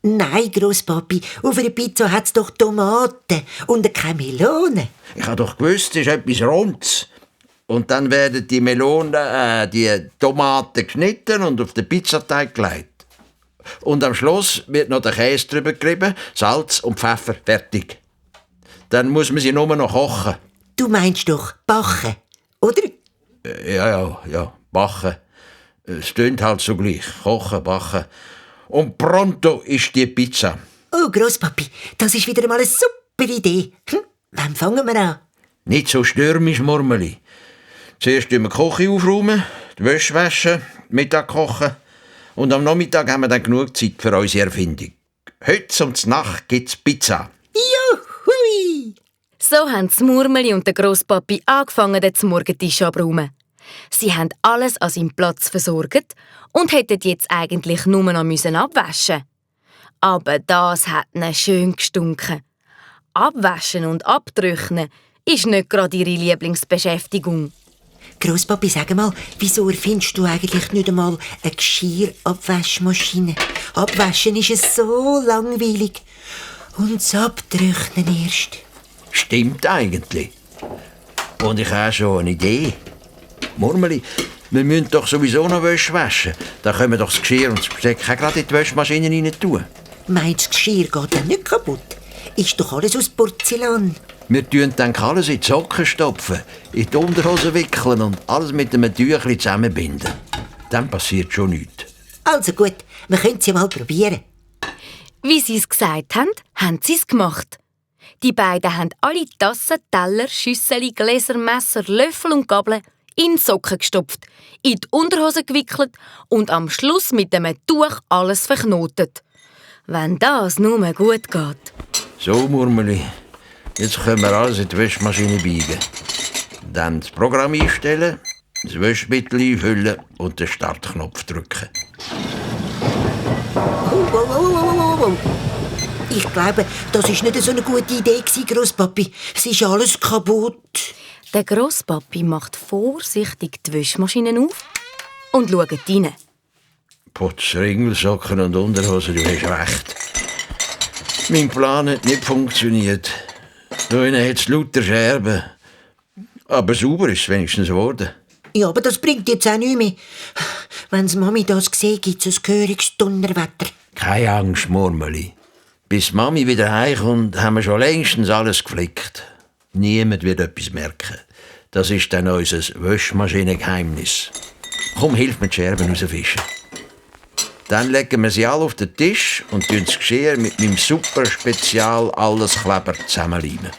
Nein, Grosspapi, auf einer Pizza hat's doch Tomaten und keine Melone. Ich habe doch gewusst, es ist etwas Rundes. Und dann werden die Melonen, die Tomaten geschnitten und auf den Pizzateig gelegt. Und am Schluss wird noch der Käse drüber gerieben, Salz und Pfeffer, fertig. Dann muss man sie nur noch kochen. Du meinst doch backen, oder? Ja, backen. Es tönt halt so gleich. Kochen, backen. Und pronto ist die Pizza. Oh, Grosspapi, das ist wieder mal eine super Idee. Wann fangen wir an? Nicht so stürmisch, Murmeli. Zuerst räumen wir die Küche aufräumen, die Wäsche waschen, Mittag kochen. Und am Nachmittag haben wir dann genug Zeit für unsere Erfindung. Heute und Nacht gibt's Pizza. Juhui! So haben das Murmeli und der Grosspapi angefangen, den Morgentisch abzuräumen. Sie haben alles an seinem Platz versorgt und hätten jetzt eigentlich nur noch abwaschen. Aber das hat ihnen schön gestunken. Abwaschen und abtrocknen ist nicht gerade ihre Lieblingsbeschäftigung. Grosspapi, sag mal, wieso erfindest du eigentlich nicht einmal eine Geschirrabwaschmaschine? Abwaschen ist es so langweilig. Und das Abtrocknen erst. Stimmt eigentlich. Und ich habe schon eine Idee. Murmeli, wir müssen doch sowieso noch Wäsche waschen. Dann können wir doch das Geschirr und das Besteck auch gerade in die Wäschmaschine rein tun. Meinst du, das Geschirr geht dann nicht kaputt? Ist doch alles aus Porzellan. Wir tun dann alles in die Socken stopfen, in die Unterhose wickeln und alles mit einem Tüchlein zusammenbinden. Dann passiert schon nichts. Also gut, wir können es ja mal probieren. Wie sie es gesagt haben, haben sie es gemacht. Die beiden haben alle Tassen, Teller, Schüssel, Gläser, Messer, Löffel und Gabeln in Socken gestopft, in die Unterhose gewickelt und am Schluss mit einem Tuch alles verknotet. Wenn das nur gut geht. So, Murmeli, jetzt können wir alles in die Wäschmaschine biegen. Dann das Programm einstellen, das Wäschmittel einfüllen und den Startknopf drücken. Oh. Ich glaube, das war nicht so eine gute Idee, Grosspapi. Es ist alles kaputt. Der Grosspapi macht vorsichtig die Wäschmaschine auf und schaut rein. Putz, Ringelsocken und Unterhose, du hast recht. Mein Plan hat nicht funktioniert. Da innen hat es lauter Scherben. Aber sauber ist es wenigstens geworden. Ja, aber das bringt jetzt auch nichts mehr. Wenn Mami das sieht, gibt es ein gehöriges Donnerwetter. Keine Angst, Murmeli. Bis Mami wieder heimkommt, haben wir schon längstens alles geflickt. Niemand wird etwas merken. Das ist dann unser Wäschmaschinengeheimnis. Komm, hilf mir die Scherben rausfischen. Dann legen wir sie alle auf den Tisch und tun das Geschirr mit meinem super Spezial alles Kleber zusammenleimen.